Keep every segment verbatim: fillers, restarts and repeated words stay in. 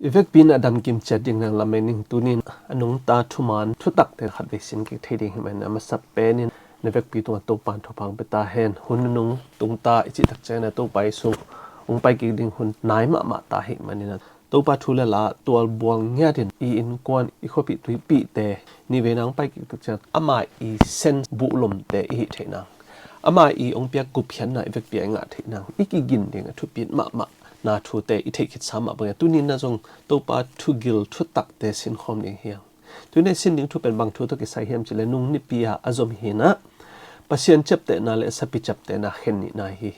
I vekpi in a damkim ciat ding nang lamen ning. Tunin a nungta thuman thutakte khatvei sin kik thei ding hi manin a masa penin na vekpi tungah Topan thupha pia ta hen. Hun nunung tungta i cih tak ciangin a Topa i sung hong pai kik ding hun nai mahmah ta hi manin a Topa thu le la tualbual ngiatin i innkuan i khuapih tuipihte nihvei nang pai kik tak ciang ama i sen buhlomte i hih theih nang, ama i hong piak gupkhiatna i vekpi a i ngah theih nang, i kigin ding a thupit mahmah na thute i theih khitsa mah bangin a tunin a zong Topa thugil thutakte sinkhawm ding hi hang. Tunin a i sin ding thu pen bang thu tawh kisai hiam cih leh nung nipi a a zom hi na, Pasian ciaptehna le sapi ciaptehna khen nihna hi.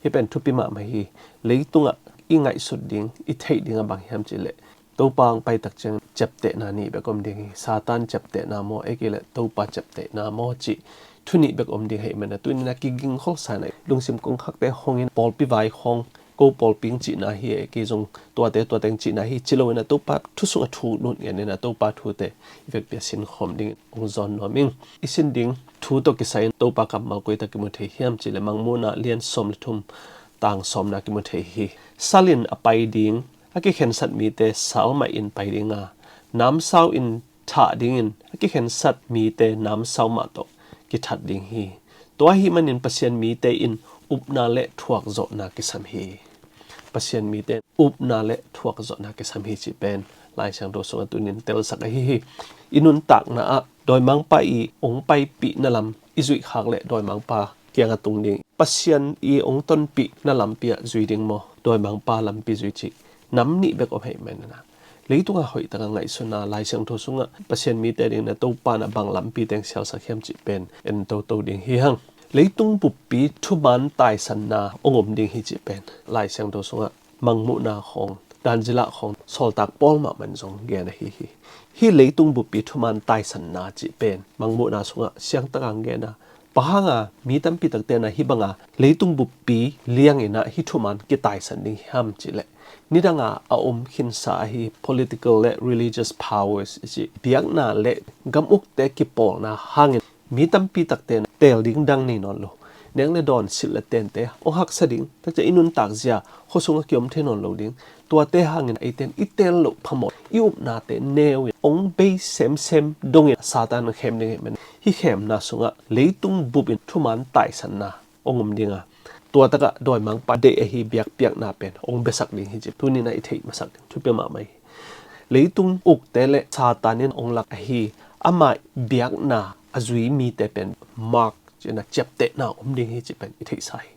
Hih pen thupi mahmah hi. Leitungah i ngaihsut ding, i theih ding a bang hiam cih leh Topa hong pai tak ciang ciaptehna nih bek om ding hi. Satan ciaptehna maw, ei kei leh Topa ciaptehna maw cih thu nih bek om ding hi manin a tunin a kiging kholsa na, lungsim kongkhakte hongin pawlpi vai khawng ko pawlpi ing cihna hi, ei kei zong tuate tuate ing cihna hi ci loin a Topa thu sungah thu lut ngenin a Topa thute i vekpi a sinkhawm dingin hong zawn nuam ing. I sin ding thu tawh kisai in Topa kammal koi tak kimu thei hiam cih leh Mangmuhna lian sawm le thum tang sawmna kimu thei hi. Sal in a pai ding, a kikhensat mite sal mah in pai ding a, namsau in thah dingin a kikhensat mite namsau mah tawh kithat ding hi. Tua ahih manin Pasian mite in upna le thuakzawhna kisam hi. Pasian mite in upna le thuakzawhna kisam hi cih pen Lai Siangtho sungah tunin telsak ahi hi. I nuntakna ah dawimangpa i hong paipihna lam i zuih khak leh dawimangpa kiangah tung ding, Pasian i hong tonpihna lampi ah zui ding maw, dawimangpa lampi zui cih nam nih bek om hi manin a, leitungah hoih taka ngaihsun a, Lai Siangtho sungah Pasian mite dingin a Topa in a bang lampi teng sialsak hiam cih pen en toto ding hi hang. Leitung buppi thuman taisanna hong om ding hi cih pen Lai Siangtho sungah Mangmuhna khawng, Daniel khawng, Sawltak Paul mahmah in zong gen ahi hi. Hih leitung buppi thuman taisanna cih pen Mangmuhna sungah siangtaka hong gen a, bang hanga mi tampi takte in a hih banga leitung buppi liangin a hih thuman kitaisan ding hiam cih leh, nidanga a om khinsa ahi political le religious powers i cih biakna le gam ukte kipawlna hangin mi tampi takte in a teel ding dang nei nawn lo, neng le dawn, silh le tente hong haksa ding, takcia i nuntak zia khua sungah kiom thei nawn lo ding, tuate hangin a eite in i teel loh phamawh i upnate neu in hong bei semsem dongin Satan a khem ding hi manin hih khemna sungah leitung buppi in thuman taisanna hong om ding a, tua takah dawimangpa deih ahi biakpiakna pen hong biasak ding hi cih tunin a i theih masak ding thupi mahmah hi. Leitung ukte le Satan in hong lak ahi ama biakna a zui mite pen mark cih in a ciaptehna om ding hi cih pen i theihsa hi.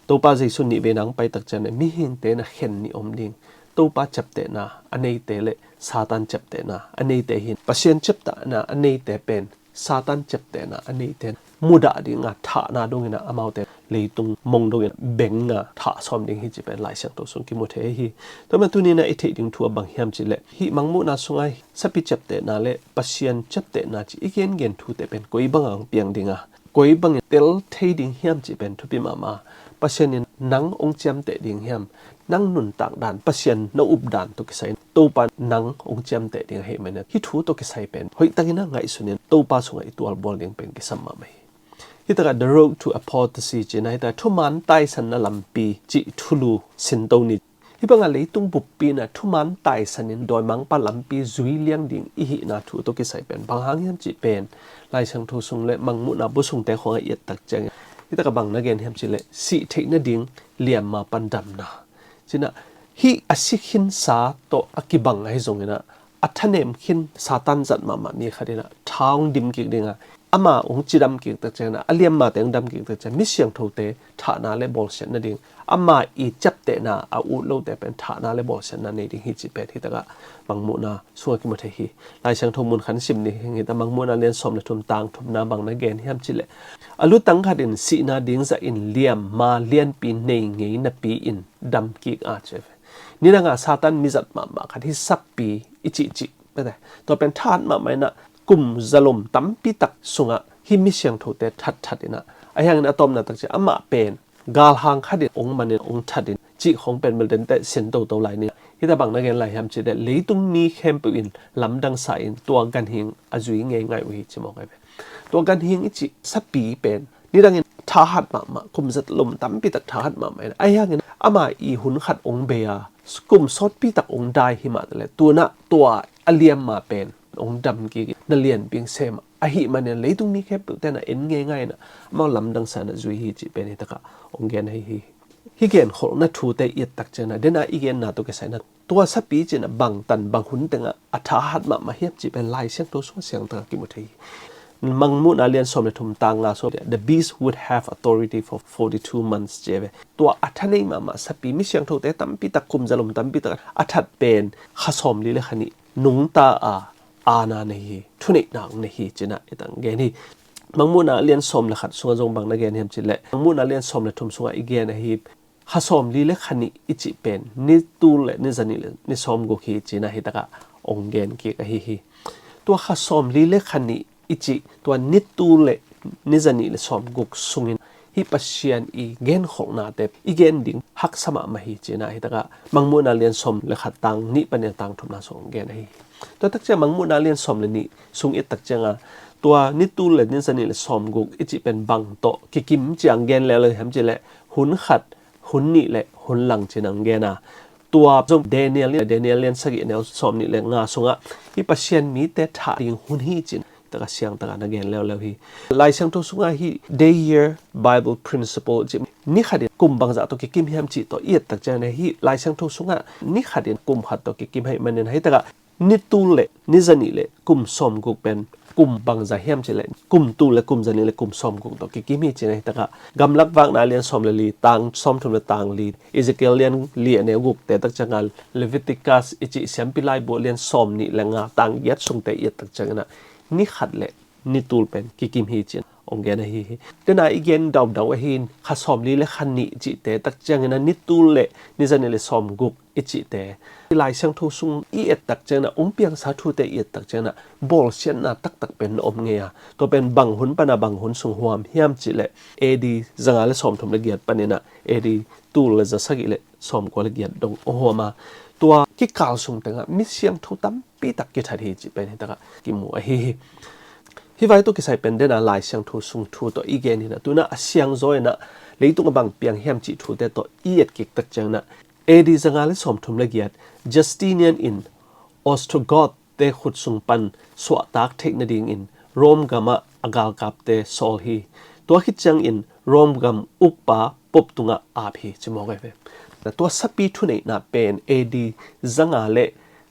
Topa Jesu nihvei nang pai tak ciang in mihingte in a khen nih om ding. Topa ciaptehna a neite le Satan ciaptehna a neite hi in, Pasian ciaptehna a neite pen Satan ciaptehna a neite in mudah ding a, thahna dongin a amaute leitung mong dongin a beng a thah sawm ding hi cih pen Lai Siangtho sung kimu thei hi. Tua manin tunin a i theih ding thu a bang hiam cih leh hih Mangmuhna sungah sapi ciaptehna le Pasian ciaptehna cih i gengen thute pen koi banga hong piang ding a, koi bangin tel thei ding hiam cih pen thupi mahmah. Pasian in nang hong ciamteh ding hiam, nang nuntak dan, Pasian na up dan tawh kisai in Topa in nang hong ciamteh ding ahi manin hih thu tawh kisai pen hoih takin a ngaihsun in Topa sungah i tualbual ding pen kisam mahmah hi. Hih takah The Road to Apostasy cih in a, hih takah thuman taisanna lampi cih thulu sinto ni. Hih banga leitung buppi in a thuman taisan in dawimangpa lampi zui liang ding i hihna thu tawh kisai pen bang hang hiam cih pen Lai Siangtho sung le Mangmuhna bu sungte khawng a i et tak ciangin hih takah bang na gen hiam cih leh sih theih nading liamma pan damna. Cih in a, hih a si khinsa tawh a kibang ahi zongin a, a thanem khin Satan zat mahmah mi khat in a tha hong dim kik ding a, ama hong cidam kik tak ciangin a, a liammate hong dam kik tak ciang in a, mi siangthote thahna le bawlsiatna ding, ama i ciaptehna a ut lote pen thahna le bawlsiatna nei ding hi cih pen hih takah Mangmuhna sungah kimu thei hi. Lai Siangtho mun khat sim ni hing, hih takah Mangmuhna lian sawm le thum tang thumna bang na gen hiam cih leh, a lutang khat in sihna ding zahin liamma lianpi nei ngei napi in dam kik a ci ve. Nidanga Satan mizat mahmah khat hih sakpi i cihcih pete, tua pen thahat mahmah in a, kum zalom tampi tak sungah hih mi siangthote thatthat in a, ahi hangin a tawpna tak ciang amah pen galhang khat in hong man in hong that in cih khawng pen bel dente sin toto lai ni. Hih takah bang na gen lai hiam cih leh, leitung mi khempeuh in lamdang sa in tua ganhing a zui ngeingai uh hi ci mawk ahi ve. Tua ganhing i cih sapi pen nidangin thahat mahmah, kum zalom tampi tak thahat mahmah in a, ahi hangin ama i hun khat hong bei a, Kum sawtpi tak hong dai hi mah taleh, tu-in ah tua a liam ma pen hong dam kik, na lianpi sem ahih manin leitung mi khempeuh ten ah en ngeingai in ah amau lamdang sa in ah zui hi cih pen hi takah hong gen ahi hi. Hih genkholhna thute i et tak ciangin ah, den a i genna tawh kisai in ah, tua sapi cih in ah bang tan bang hun teng ah a thahat mahmah hiam cih pen Lai Siangtho sung siang tak ah kimu thei hi. Mangmuhna lian sawm le thum tang nga sung, "The beast would have authority for forty-two months," ci ve. Tua a tha nei mahmah sapi, mi siangthote tampi tak, kum zalom tampi tak a that pen kha sawmli le kha nih nungta a, aana nei hi, thuneihna nei hi cih in ah i tang gen hi. Mangmuhna lian sawm le khat sungah zong bang na gen hiam cih leh, Mangmuhna lian sawm le thum sungah i gen ahi, kha sawmli le kha nih i cih pen ni tul le ni zanih le ni sawmguk hi cih in ah hi takah hong gen kik ahi hi. Tua kha sawmli le kha nih i cih, tua ni tul le ni zanih le sawmguk sungin hih Pasian i genkholhnate i gen ding haksa mahmah hi cih in ah hi takah Mangmuhna lian sawm le khat tang nih panin tang thumna sung hong gen ahi hi. Tua tak ciang Mangmuhna lian sawm le nih sung i et tak ciangin ah, tua ni tul le ni zanih le sawmguk i cih pen bang tawh kikim cih in gen leuleu hiam cih leh, hun khat, hun nih le hun lang cih in hong gen a. Tua zong Daniel, Daniel lian sagih, neu sawmnih le nga sungah hih Pasian mite thah ding hun hi cih in takah siang takah na gen leuleu hi. Lai Siangtho sungah hih day year Bible principle cih, ni khat in kum bangzah tawh kikim hiam cih tawh i et tak ciangin ah, hih Lai Siangtho sungah ni khat in kum khat tawh kikim ahih manin ah hi takah ni tul le ni zanih le kum sawmguk pen kum bangzah hiam cih leh, kum tul le kum zanih le kum sawmguk tawh kikim hi cih in ah hi takah Gamlak Vakna lian sawm le li tang sawmthum le tang li, Ezekiel lian li, neu gukte tak ciangin ah, Leviticus i cih Siampi Laibu lian sawmnih le nga tang giat sungte i et tak ciangin ah, ni khat le ni tul pen kikim hi cih in hong gen ahi hi. Den a i gen daudau ahi, kha sawmli le kha nih cihte tak ciangin ah ni tul le ni zanih le sawmguk i cihte, i Lai Siangtho sung i et tak ciangin ah, hong piangsa thute i et tak ciangin ah, bawlsiatna taktak pen na om ngei a. Tua pen bang hun pan a bang hun sung huam hiam cih leh, A D zanga le sawmthum le giat panin ah A D tul le zasagih le sawmkua le giat dong a huam a. Tua kikal sung teng ah mi siangtho tampi tak kithat hi cih pen hi takah kimu ahi hi. Hih vai tawh kisai pen den a Lai Siangtho sung thu tawh i gen hi in ah, tu-in ah a siangzaw in ah leitung a bang piang hiam cih thute tawh i et kik tak ciangin ah, A D zanga le sawmthum le giat, Justinian in Ostrogoth te khut sung pan suahtak theih nadingin Rome gamah a galkapte sawl hi. Tua khit ciangin Rome gam ukpa Pope tungah ap hi, ci mawk ahi ve. Tua sapi thuneihna pen A D zanga le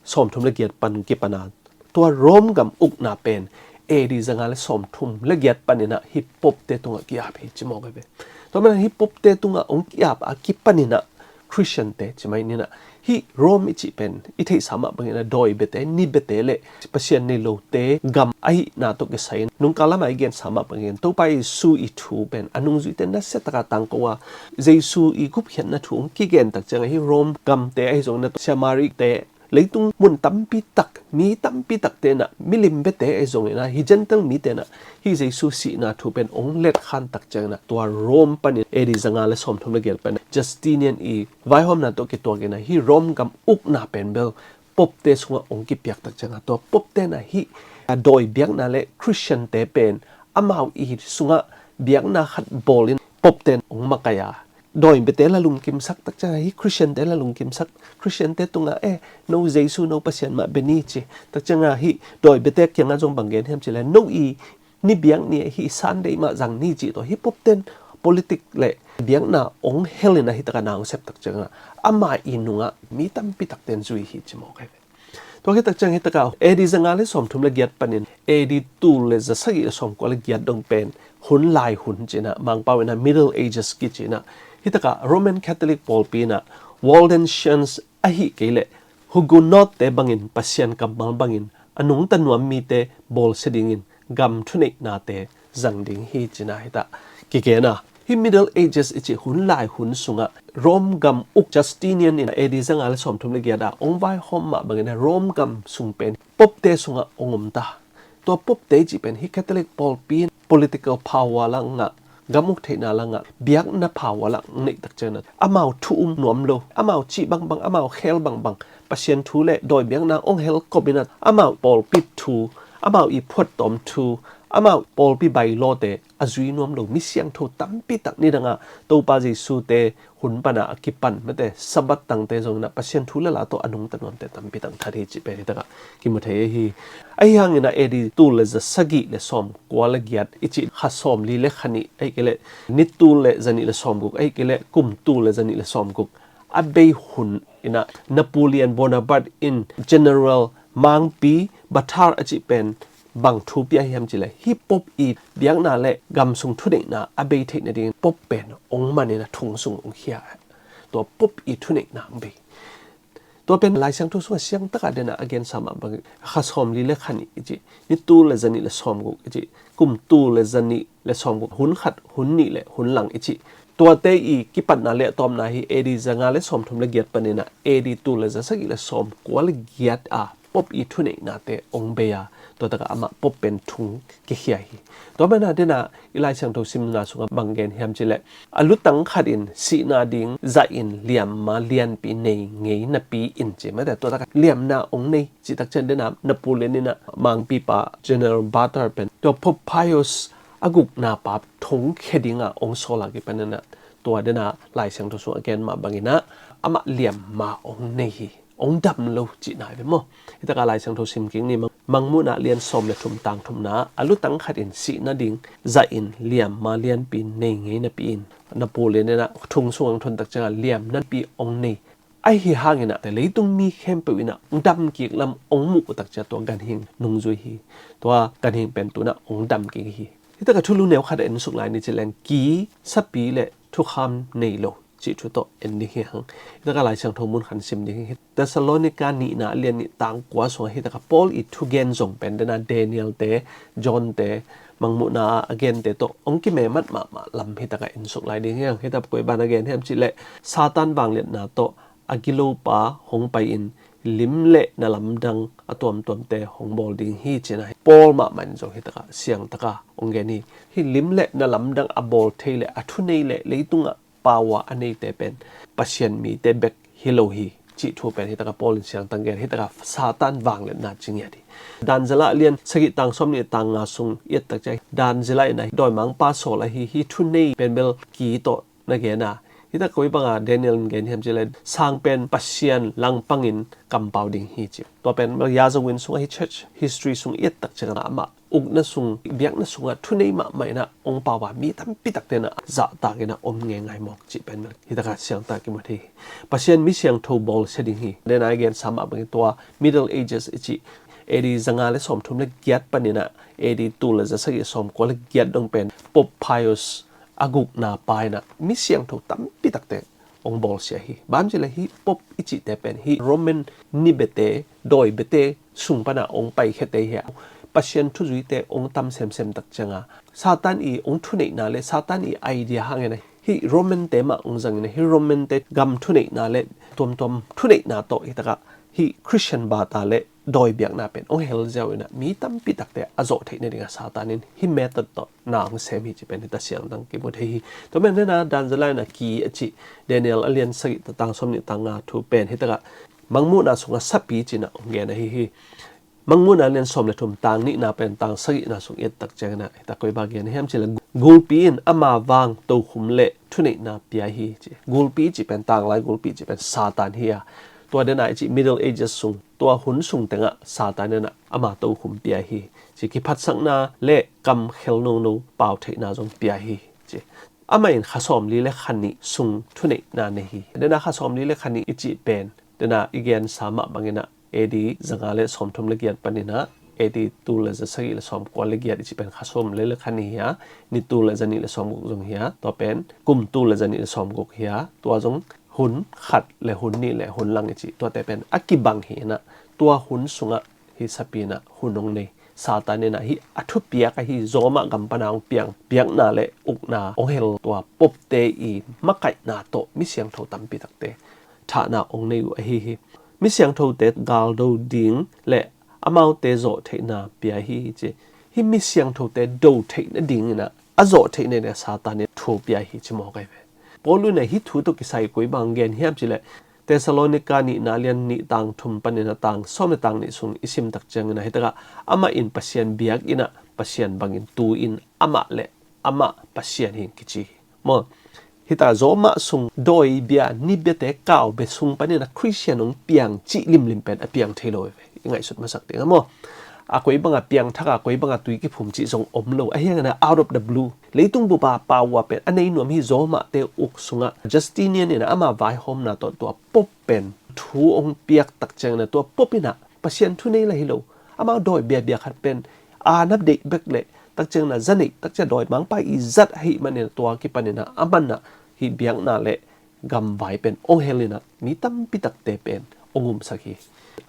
sawmthum le giat pan kipan a, tua Rome gam ukna pen A D zanga le sawmthum le giat panin ah hih Pope te tungah ki-ap hi, ci mawk ahi ve. Tua manin hih Pope te tungah hong ki-ap a kipanin ah Christian te ci mai ni in ah, hih Rome i cih pen i theihsa mah bangin ah dawi biate, ni biate le Pasian nei lote gam ahihna tawh kisai in, nungkal lam a i gensa mah bangin Topa Jesu i thu pen a nungzuite nasia taka tangko a, Jesu i gupkhiatna thu hong kigen tak ciangin ah hih Rome gamte ahi zongin ah, Samaria te, leitung mun tampi tak, mi tampi takte in ah, milim biate ahi zongin ah, hih Gentile mite in ah hih Jesu sihna thu pen hong letkhan tak ciangin ah, tua Rome panin A D zanga le sawmthum le giat panin Justinian i vaihawmna tawh kituakin ah hih Rome gam ukna pen bel Pope te sungah hong kipiak tak ciangin ah, tua Pope te in ah hih a dawi biakna le Christian te pen amau i sungah biakna khat bawlin Pope te in hong makaih a, dawi biate la lungkimsak tak ciangin ah, hih Christian te la lungkimsak, Christian te tungah, "Eh, no Jesu, no Pasian mah bia ni," ci tak ciangin ah, hih dawi biate kiangah zong bang gen hiam cih leh, "No i ni biak ni, hih Sunday mah zang ni," cih tawh hih Pope te in politic le biakna hong hel in ah, hi taka na hong sep tak ciangin ah, ama i nungah mi tampi takte in zui hi, ci mawk ahi ve. Tua khit tak ciang hi taka A D zanga le sawmthum le giat panin A D tul le zasagih le sawmkua le giat dong pen hun lai hun ci in ah, Mangpau in ah Middle Ages kici in ah, hi taka Roman Catholic pawlpi in ah Waldensians ahih kei leh Huguenot te bangin, Pasian kammal bangin a nungta nuam mite bawlsia dingin gam thuneihnate zang ding hi ci in ah hi ta kigen a. Hih Middle Ages i cih hun lai hun sungah Rome gam uk Justinian in A D zanga le sawmthum le giat ah hong vaihawm mah bangin ah Rome gam sung pen Pope te sungah hong om ta. Tua Pope te i cih pen hih Catholic pawlpi in political power la ngah, gam uk theihna la ngah, biakna power la neih tak ciangin ah, amau thu um nuam lo, amau cih bangbang, amau khel bangbang, Pasian thu le dawi biakna hong hel kop in ah, amau pawlpi thu, amau i phuattawm thu, Amah pawlpi bailawte a zui nuam lo mi siangtho tampi tak nidangah Topa Jesu te hun pana a kipan mate Sabbath tangte zongin ah Pasian thu le la tawh a nungta nuamte tampi tak that hi cih pen hitakah kimu thei ahi. Ahi hangin ah A D tul le za sagih le sawm kua le giat i cih kha sawm li le kha nih ahi kei leh ni tul le za nih le sawm guk ahi kei leh kum tul le za nih le sawm guk a bei hun inah Napoleon Bonaparte in General Mangpi Bathar a cih pen bang thu pia hiam cileh hih Pope i biakna le gam sung thuneihna a bei theih nadingin Pope pen ong man inah thong sung ong khia. Tua Pope i thuneihna ong bei. Tua pen Lai Siangtho sungah siangtakah denah a gensa mah bangin kha sawm li le kha nih i cih ni tul le za nih le sawm guk i cih kum tul le za nih le sawm guk hun khat hun nih le hun lang i cih tuate i kipatna le a tawpna hi A D za nga le sawm thum le giat paninah A D tul le za sagih le sawm kua le giat a Pope i thuneihnate ong bei a, tua takah amah Pope pen thung kikhia hi. Tua mana denah i Lai Siangtho simna sungah bang gen hiam cileh a lutang khat in sihna ding zah in liamma lianpi nei ngei napi in ci mate tua takah liamna ong nei cih takcian denah Napoleon inah mangpipa General Bathar pen tua Pope Pius a gukna pa thong khia dingah ong sawl a kipan inah tua denah Lai Siangtho sungah gen mah banginah amah liamma ong nei hi. Ong dam lo cihna hi ve maw? Hitakah Lai Siangtho sim kik ni. Mangmuhna lian sawm le thum tang thumna a lutang khat in sihna ding zah in liamma lianpi nei ngei napi in Napoleon inah thong sung ang thon tak ciangah liam napi ong nei. Ahi hanginah leitung mi khempeuh inah ong dam kik lam ong muh uh tak ciah tua ganhing nungzui hi. Tua ganhing pen tunah ong dam kik hi. Hitakah thulu neu khat a en suk lai ni cileng ki sapi le thukham nei lo cih thu tawh en ding hi hang. Hitakah Lai Siangtho mun khan sim ding hi. Thessalonica nihna a lian nih tang kua sungah hitakah Paul i thugen zong pen denah Daniel te, John te, Mangmuhna a gente tawh ong kimemat mahmah lam hitakah en suk lai ding hi hang. Hitakah koi ban a gen hiam cileh Satan vangliatna tawh a gilopa hong pai in lim le na lamdang a tuamtuamte hong bawl ding hi cina hi. Paul mahmah in zong hitakah siangtakah ong gen hi. Hih lim le na lamdang a bawl thei le a thunei le leitungah power a neite pen Pasian mite bek hi lo hi cih thu pen hitakah Paul in siangtang gen hitakah Satan vangliatna cingiat hi. Dan zalah lian sagih tang sawm nih tang nga sung iat tak ciah Dan zalah in a dawimangpa sawl ahi hi thunei pen bel ki tawh na gen a. Hitakah koi banga Daniel in gen hiam cileh sang pen Pasian langpangin kampau ding hi ci. Tua pen bel yazawin sungah hi church history sung iat tak ciangah amah ukna sung biakna sungah thunei mahmah inah ong pau a mi tampi takte inah zahtak inah om ngei ngai mawk cih pen bel hitakah siangtak kimu thei hi. Pasian mi siangtho bawlsia ding hi. Denah a gensa mah bangin tua Middle Ages i cih A D za nga le sawm thum le giat paninah A D tul le za sagih sawm kua le giat dong pen Pope Pius a gukna pa inah mi siangtho tampi takte ong bawlsia hi. Bang cileh hih Pope i cihte pen hih Roman ni bete dawi bete sung pana ong paikhiate hi a Pasian thuzuite ong tam semsem tak cianga Satan i ong thuneihna le Satan i idea hangin hih Roman te mah ong zangin hih Roman te gam thuneihna le tuamtuam thuneihna tawh hitakah hih Christian bata le dawi biakna pen ong hel ziau inah mi tampi takte a zawh theih nadingah Satan in hih method tawh na ong sem hi cih pen hita siangtang kimu thei hi. Tua men nena Dan zalah inah ki a cih Daniel a lian sagih tang sawm nih tang nga thu pen hitakah Mangmuhna sungah sapi cinah ong gen ahi hi. Mangmuhna lian sawm le thum tang nihna pen tang sagihna sung iat tak cianginah hitakah koi bang gen hiam cileh gulpi in ama vang tokhum le thuneihna pia hi ci. Gulpi cih pen tanglai gulpi cih pen Satan hi a. Tua denah i cih Middle Ages sung tua hun sung tengah Satan inah ama tokhum pia hi ci. Kiphatsakna le kamkhel nono pau theihna zong pia hi ci. Amah in kha sawm li le kha nih sung thuneihna nei hi. Denah kha sawm li le kha nih i cih pen denah i gensa mah banginah A D za nga le sawm thum le giat paninah A D tul le za sagih le sawm kua le giat i cih pen kha sawm li le kha nih hi a, ni tul le za nih le sawm guk zong hi a, tua pen kum tul le za nih le sawm guk hi a, tua zong hun khat le hun nih le hun lang i cih tuate pen a kibang hi inah tua hun sungah hih sapi inah hun ong nei. Satan inah hih a thupiak ahi Roma gam pana ong piang biakna le ukna ong hel tua Pope te i makaihna tawh mi siangtho tampi takte thahna ong nei uh ahi hi. Mi siangthote galdo ding le amaute zawh theihna pia hi ci. Hih mi siangthote do theih nadinginah a zawh theih nadingah Satan in thu pia hi ci mawk ahi ve. Paul inah hih thu tawh kisai koi bang gen hiam cileh Thessalonika nihna lian nih tang thum panin a tang sawm le tang nih sung i sim tak ciangin a, hitakah amah in Pasian biak in a, Pasian bangin tu in amah le amah Pasian hi kici hi. Maw, hita Roma sung dawi bia ni biate kau bia sung panin a Khristian hong piang cih limlim pen a piang thei lo ve. I ngaihsut masak ding a maw. A koi banga piang thak a koi banga tui kiphum cih zong om lo. A hiangin a out of the blue. Leitung bupa pau a pen a nei nuam hi Roma te uk sungah Justinian in a ama vaihawmna tawh tua pop pen thu hong piak tak ciangin a tua pop in a Pasian thu nei la hi lo. Amau dawi biabia khat pen a na deih bek le tak ciangin a za neih tak ciang dawi mangpai i zat ahih manin a tua kipanin a aman a hih biakna le gamvai pen hong hel in a mi tampi takte pen hong umsak hi.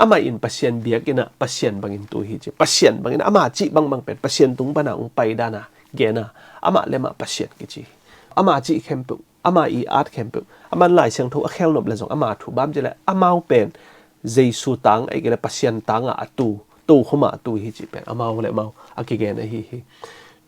Amah in Pasian biak in a Pasian bangin tu hi ci. Pasian bangin ama cih bangbang pen Pasian tung pana hong pai dan a gen a amah le amah Pasian kici hi. Ama cih khempeuh, ama i at khempeuh, aman Lai Siangtho a khelnop le zong ama thu bam ci le amau pen Jesu tang ahih kei le Pasian tang a a tu, tokhom a a tu hi cih pen amau le amau a kigen ahi hi.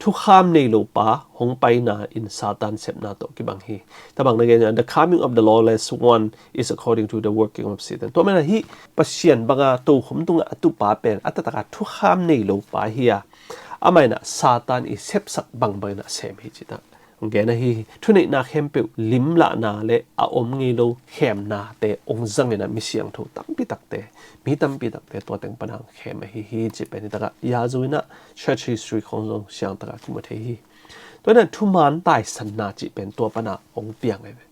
Thukham nei lo pa hong paina in Satan sepna tawh kibang hi. Tabang na gen, the coming of the lawless one is according to the working of Satan. Tua mena hi Pasian banga tokhom tunga a tu pa pen a tataka thukham nei lo pa hi a, amah in a Satan i sepsak bangbang in a sem hi cita. Gen ahi hi. Thuneihna khempeuh limlahna le a om ngei lo khemnate hong zang in a mi siangtho tampi takte, mi tampi takte tua teng pana hong khem ahi hi cih pen hitakah yazu in a church history khong zong siang takah kimu thei hi. Tua in a thuman taisanna cih pen tua pana hong piang ahi ve.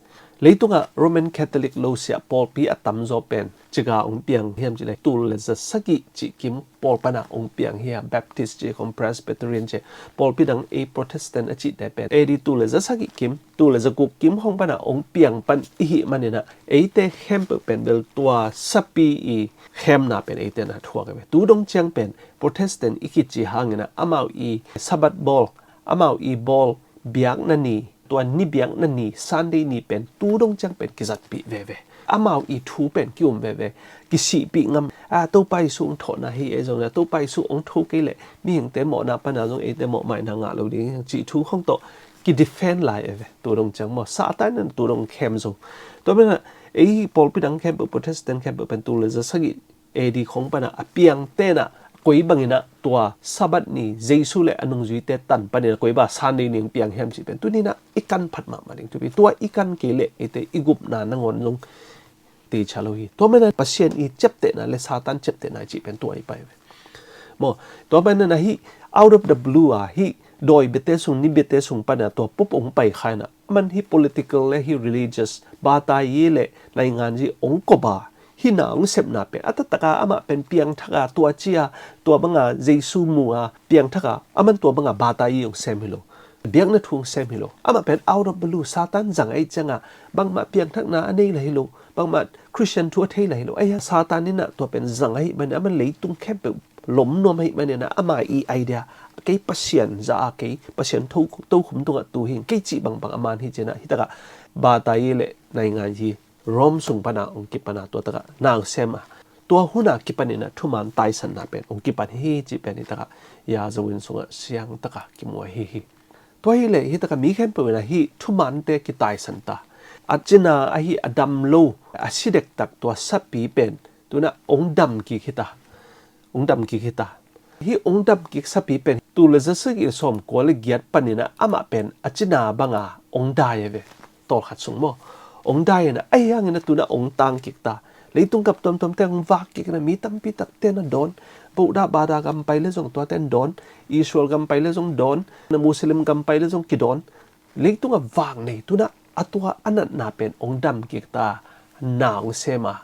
Leitungah Roman Catholic lo siah pawlpi a tamzaw pen ciga hong piang hiam cih le tul le za sagih cih kim pawl pana hong piang hi a, Baptist ci khong Presbyterian ci pawlpi dang ei Protestant a cihte pen A D tul le za sagih kim, tul le za guk kim khong pana hong piang pan i hih manin a eite khempeuh pen bel tua sapi i khemna pen eite na thuak a ve. Tu dong ciang pen Protestant i kici hangin a amau i Sabbath bawl, amau i bawl biakna ni, tua ni biakna ni, Sunday ni pen tu dong ciang pen kizatpih veve. Amau i thu pen ki-um veve. Kisihpih ngam a, Topa Jesu hong thawhna hi ei zong a, Topa Jesu hong tho kei leh mihingte mawhna pana zong eite mawhmaina ngah lo ding cih thu khong tawh kidefend lai e ve. Tu dong ciang maw Satan in tu dong khem zo. Tua mena ei pawlpi dang khempeuh, Protestant khempeuh pen tul le za sagih A D khong pana a piang tena koi bangin a tua Sabbath ni Jesu le a nungzuite tan panin a koi ba Sunday ni hong piang hiam cih pen tuni in a i kan phat mahmah ding thupi. Tua i kan kei leh eite i gupna nangawn zong teicha lo hi. Tua mena Pasian i ciaptehna le Satan ciaptehna i cih pen tua i pai ve. Maw, tua mena hi out of the blue a hi dawi biate sung, ni biate sung pana tua pop hong pai kha in a aman hi political le hi religious, batayi le nainganyi hong kop a, hi na hong sepna pen a taktaka amah pen piangthak a tua ci a, tua banga Jesu mu a piangthak a, aman tua banga batayi hong sem hi lo. Biakna thu hong sem hi lo. Amah pen out of blue, Satan zang ahih cianga bangmah piangthakna a nei la hi lo. Bangmah Christian thu a thei la hi lo. Ahi a Satan in a tua pen zang ahih manin aman leitung khempeuh lom nuam ahih manin a ama i idea kei Pasian za a kei Pasian to, tokhom tungah tu hi kei cih bangbang a man hi cin a hitakah batayi le nainganyi Rome sung pana hong kipana tua takah na hong sem a tua huna kipanin a thuman taisanna pen hong kipan hi cih pen hitakah yazu in sungah siang takah kimu ahi hi. Tua hileh hitakah mi khempeuh in a hi thumante kitaisan ta. A cina ahi a dam lo a si dektak tua sapi pen tuna hong dam kik hita. Hong dam kik hita. Hi hong dam kik sapi pen tul le za sagih le sawm kua le giat panin a amah pen a cina banga hong dai a ve. Tawlkhat sung maw hong dai in a ahi hangin a tuna hong tang kik ta. Leitung gam tuamtuamte hong vak kik in a mi tampi takte na dawn. Bohda bada gam pai le zong tuate na dawn. Israel gam pai le zong dawn. Na Muslim gam pai le zong kidawn. Leitung a vak nei tuna a tua a natna pen hong dam kik ta na hong sem a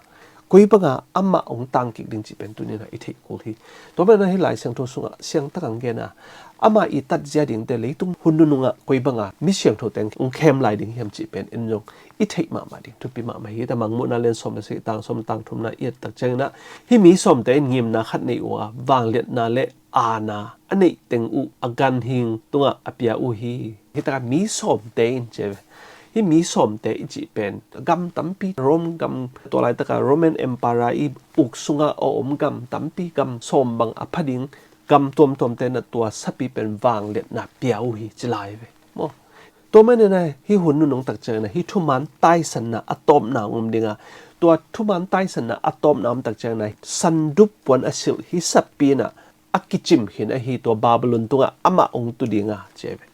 koi banga amah hong tang kik ding cih pen tuni in a i theih kul hi. Tua pen a hi Lai Siangtho sungah siangtak ang gen a ama i tatzia dingte leitung hun nunungah koi banga mi siangtho teng hong khem lai ding hiam cih pen in zong i theih mahmah ding thupi mahmah hi. Ta Mangmuhna lian sawm le sagih tang sawm tang thumna i et tak ciangin a hi mi sawmte in ngimna khat nei uh a vangliatna le aana a neih teng uh a ganhing tungah a pia uh hi. Hitakah mi sawmte in ci a ve. Hi mi sawmte i cih pen gam tampi Rome gam tua laitakah Roman Empire i uk sungah a om gam tampi gam sawm bang a pha ding gam tuamtuamte na tua sapi pen vangliatna pia uh hi ci lai ve. Maw. Tua manin a hi hun nunung tak ciangin a hi thuman taisanna a tawpna hong om ding a Tua thuman taisanna a tawpna om tak ciangin ah sandup puan a silh hi sapi in ah a kicim khin ahi tua Babylon tungah amah hong tu ding a ci hi ve.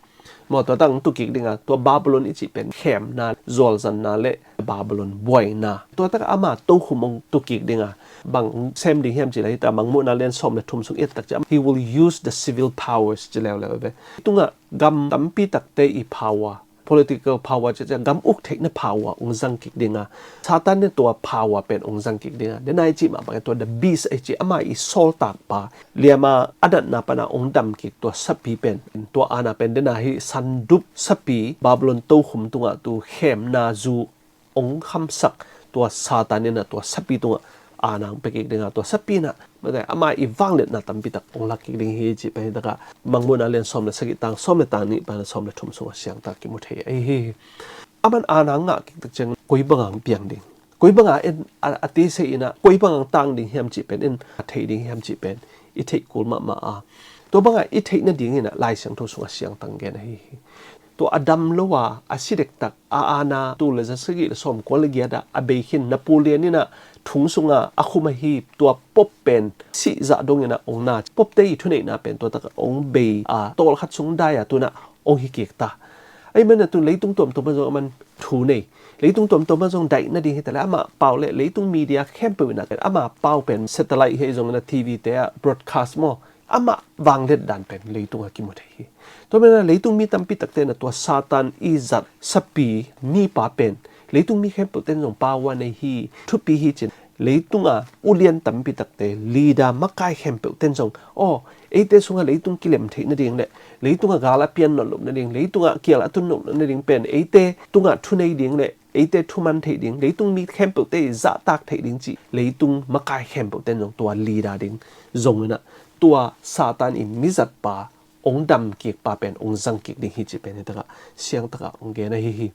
Maw, tua tak hong tu kik ding a, tua Babylon i cih pen khemna, zualzanna le Babylon buaina. Tua tak ama tokhum hong tu kik ding a, bang hong sem ding hiam cih leh, hih tak Mangmuhna lian sawm le thum sung i et tak ciang, he will use the civil powers ci leuleu ve. Tungah gam tampi takte i power, political power ci ciang gam uk theihna power hong zang kik ding a, Satan in tua power pen hong zang kik ding a. Dena i cih mah bangin tua the beast i cih ama i sawltakpa, liama a natna pana hong dam kik tua sapi pen, tua aana pen dena hi sandup sapi Babylon tokhum tungah tu khemna zu hong khamsak tua Satan in ah tua sapi tungah aana hong pia kik ding a, tua sapi in ah mate ama i vangliatna tampi tak hong lak kik ding hi cih pen hi tak a, Mangmuhna lian sawm le sagih tang sawm le tang nih pan sawm le thum sungah siangtak kimu thei ahi hi. Aman aana ngah kik tak ciang koi banga hong piang ding, koi banga in a, a tise in ah koi banga tang ding hiam cih pen in a thei ding hiam cih pen i theih kul mahmah a, tua banga i theih nadingin ah Lai Siangtho sungah siangtak gen ahi hi. Tua a dam lo a, a si dektak a, aana tul le za sagih le sawm kua le giat ah a bei khin Napoleon in ah thong sunga a khum ahi tua Pope pen sih zah dongin ah hong na, Pope te i thuneihna pen tua tak hong bei a, tawlkhat sung dai a tu in ah hong hi kik ta. Ahih manin ah tu leitung tuamtuam ah zong aman thu nei, leitung tuamtuam ah zong daih nading hi ta leh ama pau le leitung media khempeuh in ah ama pau pen satellite hi zongin ah T V te ah broadcast maw, ama vangliat dan pen leitungah kimu thei hi. Tua manin ah leitung mi tampi takte in ah tua Satan i zat sapi mipa pen leitung mi khempeuh ten zong power nei hi, thupi hi cin, leitunga ulian tampi takte, leader makai khempeuh ten zong, aw, eite sungah leitung kilem theih nading le leitunga gal a pian nawn loh nading, leitungah kial a tun nawn loh nading pen eite tungah thunei ding le eite thuman theih ding, leitung mi khempeuhte i zahtak theih ding cih leitung makai khempeuh ten zong tua leader ding zongin ah tua Satan i mizatpa hong dam kikpa pen hong zang kik ding hi cih pen hi tak a, siangtak a hong gen ahi hi.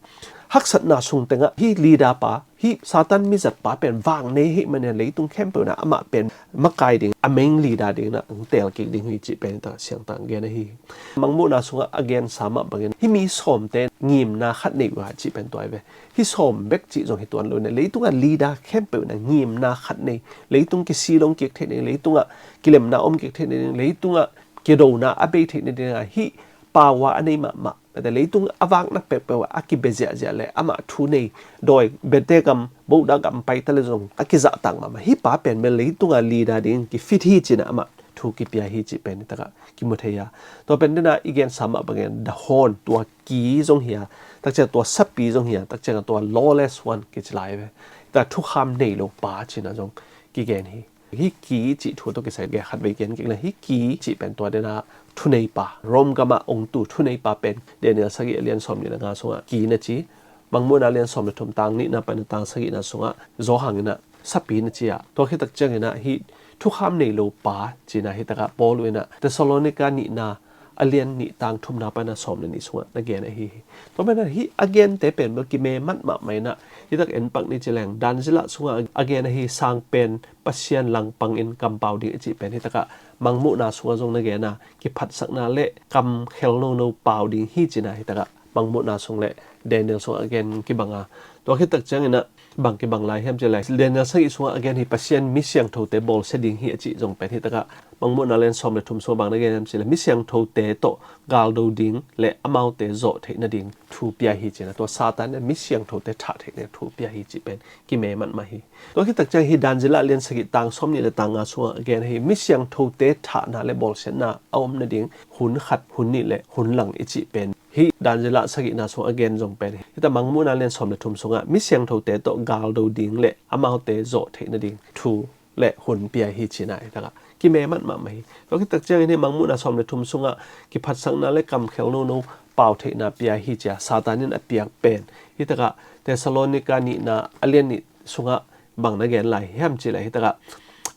Haksatna sung tengah hih leader pa, hih Satan mizatpa pen vang nei hi manin leitung khempeuh in ah amah pen makai ding, a main leader dingin ah hong teel kik ding hi cih pen hi tak a, siangtak a hong gen ahi hi. Mangmuhna sungah a gensa mah bangin hih mi sawmte ngimna khat nei uh a cih pen tua hi ve. Hih sawm bek cih zong hi tuan lo in ah leitungah leader khempeuh in ah ngimna khat nei, leitung kisilong kik theih nading, leitungah kilemna om kik theih nading, leitungah kidona a bei theih nading a hih power a nei mahmah, mate leitung a vakna peuhpeuh ah a kibia ziahziah le amah thu nei, dawi, biate gam, Buddha gam pai ta le zong a kizahtak mahmah hih pa pen bel leitungah leader ding kifit hi cin ah amah thu kipia hi cih pen hi tak a kimu thei a. Tua pen dena i gensa mah bangin the horn, tua ki zong hi a, tak ciang tua sapi zong hi a, tak ciang tua lawless one kici lai ve. Tak thukham nei lo pa cih na zong kigen hi. Hih ki cih thu tawh kisai gen khat vei gen kik le, hih ki cih pen tua dena thuneipa, Rome gamah hong tu thuneipa pen Daniel sagih a lian sawm nih le nga sungah ki na ci, Mangmuhna lian sawm le thum tang nihna pan tang sagihna sungah Johan in ah sapi na ci a, tua khit tak ciangin ah hih thukham nei lo pa cih na hi tak a Paul in ah Thessalonika nihna a lian nih tang thumna pan a sawm le nih sungah na gen ahi hi. Tua manin ah hih a gente pen bel kime matmah mah in ah, hih tak en pak ni ci leng, Dan Zila sungah a gen ahi sang pen Pasian langpang in kampau ding a cih pen hi tak a, Mangmuhna sungah zong na gen a, kiphatsakna le kamkhel nono pau ding hi cih na hi tak a, Mangmuhna sung le Daniel sungah a gen kibang a. Tua khit tak ciangin ah bang kibang lai hiam cih leh, Daniel sagih sungah a gen hi Pasian mi siangthote bawlsia ding hi a cih zong pen hi tak a, Mangmuhna lian sawm le thum sungah bang na gen hiam cih leh, mi siangthote tawh galdo ding le amaute zawh theih nading thu pia hi cih na, tua Satan in mi siangthote thah theih nading thu pia hi cih pen kime matmah hi. Tua khit tak ciang hih Dan Zila lian sagih tang sawm nih le tang nga sungah a gen hi mi siangthote thahna le bawlsiatna a om nading hun khat, hun nih le hun lang i cih pen hih Dan Zila sagihna sungah a gen zong pen hi. Hih tak Mangmuhna lian sawm le thum sungah mi siangthote tawh galdo ding le amaute zawh theih nading thu le hun pia hi cih na hi tak a, kime matmah mah hi. Tua khit tak ciangin hih Mangmuhna sawm le thum sungah kiphatsakna le kamkhel nono pau theihna pia hi ci a, Satan in a piak pen hi tak a, Thessalonika nihna a lian nih sungah bang na gen lai hiam cih leh hi tak a,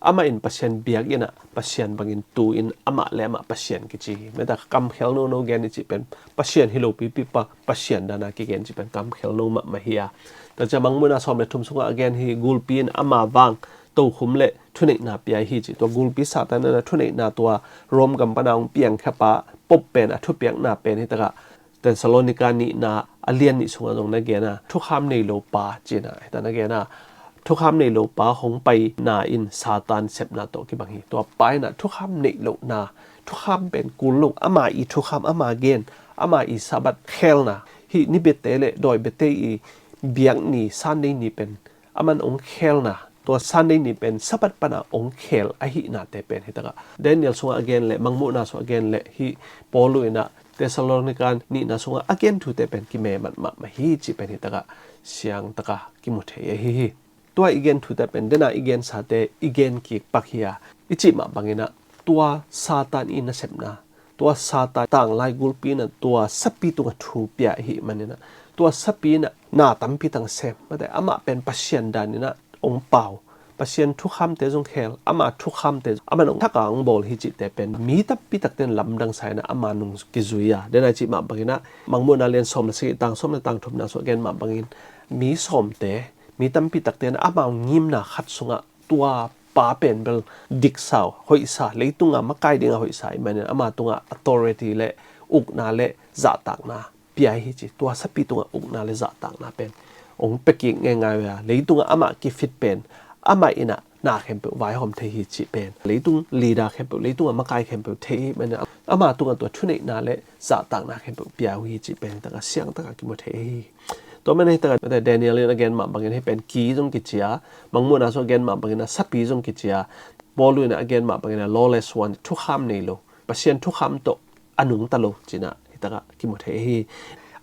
amah in Pasian biak in ah Pasian bangin tu in amah le amah Pasian kici hi. Mate kamkhel nono gen i cih pen Pasian hi lo pipi pa, Pasian dan a kigen cih pen kamkhel no mahmah hi a. Tua ciang Mangmuhna sawm le thum sungah a gen hi gulpi in ama vang tokhum le thuneihna pia hi cih, tua gulpi Satan in ah thuneihna tua Rome gam pan a hong piangkhia pa Pope pen a thupiakna pen hi tak a, Thessalonika nihna a lian nih sungah zong na gen a, thukham nei lo pa cih na hi tak a na gen a, Thukham nei lo pa hong paina in Satan sepna tawh kibang hi. Tua pa in ah thukham neih lohna, thukham pen kul lo, ama i thukham, ama gen, ama i Sabbath khelna, hih ni biate le dawi biate i biakni, Sunday ni pen aman ong khelna, tua Sunday ni pen Sabbath pana ong khel ahihnate pen hitakah Daniel sungah a gen le, Mangmuhna sungah a gen le, hih Paul in ah Thessalonika nihna sungah a gen thute pen kime matmah mah hi cih pen hitakah siangtakah kimu thei ahi hi. Tua i gen thute pen dena i gensate i gen kik pak hi a, i cih mah bangin ah tua Satan i nasepna, tua Satan tanglai gulpi in ah tua sapi tungah thu pia ahih manin ah tua sapi in ah na tampi tang sem, mate, amah pen Pasian dan in ah ong pau, Pasian thukhamte zong khel, ama thukhamte zong aman ong thaka ong bawl hi cihte pen mi tampi takte in lamdang sa in ah ama nung kizui a, dena i cih mah bangin ah Mangmuhna lian sawm le sagih, tang sawm le tang thumna sungah gen mah bangin mi sawmte, mi tampi takte in ah amau ngimna khat sungah tua pa pen bel diksau, hoihsa, leitunga makai dinga hoihsa ahih manin ama tungah authority le ukna le zahtakna pia hi ci. Tua sapi tungah ukna le zahtakna pen ong pia kik ngeingai uh a, leitungah amah kifit pen amah in ah na khempeuh vaihawm thei hi cih pen, leitung leader khempeuh, leitungah makai khempeuh thei hi manin ah ama tungah tua thuneihna le zahtakna khempeuh pia uh hi cih pen hitakah siangtakah kimu thei hi. Tua manin hitakah Daniel in a gen mah bangin hih pen ki zong kici a, Mangmuhna sungah a gen mah bangin ah sapi zong kici a, Paul in ah a gen mah bangin ah lawless one, thukham nei lo, Pasian thukham tawh a nungta lo ci-in ah hitakah kimu thei hi.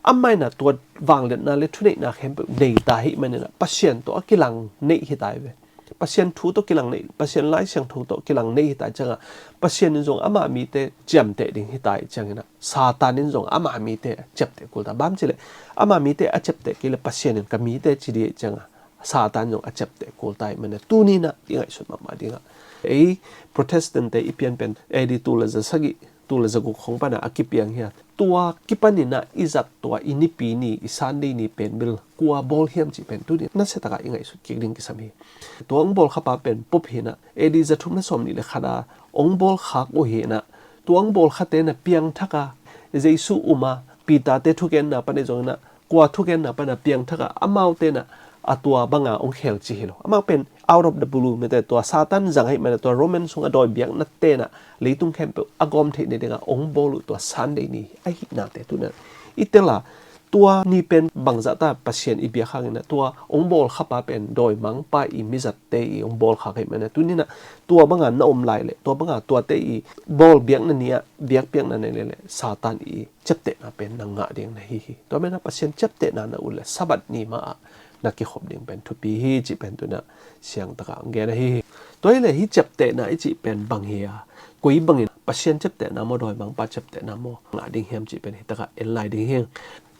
Amah in ah tua vangliatna le thuneihna khempeuh nei ta ahih manin ah Pasian tawh a kilang neih hi ta hi ve. Pasian thu tawh kilang neih, Pasian Lai Siangtho tawh kilang neih hi ta ciangah Pasian in zong ama mite ciamteh ding hi ta ahih ciangin ah Satan in zong ama mite ciapteh kul ta. Bang hang hiam cih leh ama mite a ciapteh kei leh Pasian in ka mite ci ding ahih ciangah Satan zong a ciapteh kul ta ahih manin ah tuni-in ah i ngaihsut mahmah dingah, ei Protestant-te i pian pen A D tul le za sagih, tul le za guk khong panah a kipiang hi a, tua kipanin ah i zat tua i Nipi ni, i Sunday ni pen bel kua bawl hiam cih pen tuni nasia takah i ngaihsut kik ding kisam hi. Tua ong bawl khapa pen Pope hi-in ah A D za thum le sawmnih le khat a ong bawl khak uh hi-in ah, tua ong bawl khate in ah piangthak a, Jesu um a, Peter-te thugenna pan ahi zongin ah kua thugenna pan a piangthak a, amaute in ah a tua banga ong khel ci hi lo. Amau pen out of the blue, mate, tua Satan zang ahih manin ah tua Roman sungah dawi biaknate in ah leitung khempeuh a gawm theih nadingah ong bawl uh tua Sunday ni ahihnate tuni-in ah i tel a, tua ni pen bangzah ta Pasian i biak hangin ah tua ong bawl khapa pen dawimangpa i mizatte i ong bawl khak ahih manin ah tuni-in ah tua banga na om lai leh tua banga tuate i bawl biakna ni-ah biakpiakna nei leh Satan i ciaptehna pen na ngah ding na hi hi. Tua manin ah Pasian ciaptehna na ut leh Sabbath ni mah ah na kikhop ding pen thupi hi cih pen tuni-in ah siangtakah ong gen ahi hi. Tua hi leh hih ciaptehna i cih pen bang hi a, koi bangin, Pasian ciaptehna maw, dawimangpa ciaptehna maw ngah ding hiam cih pen hitakah en lai ding hi.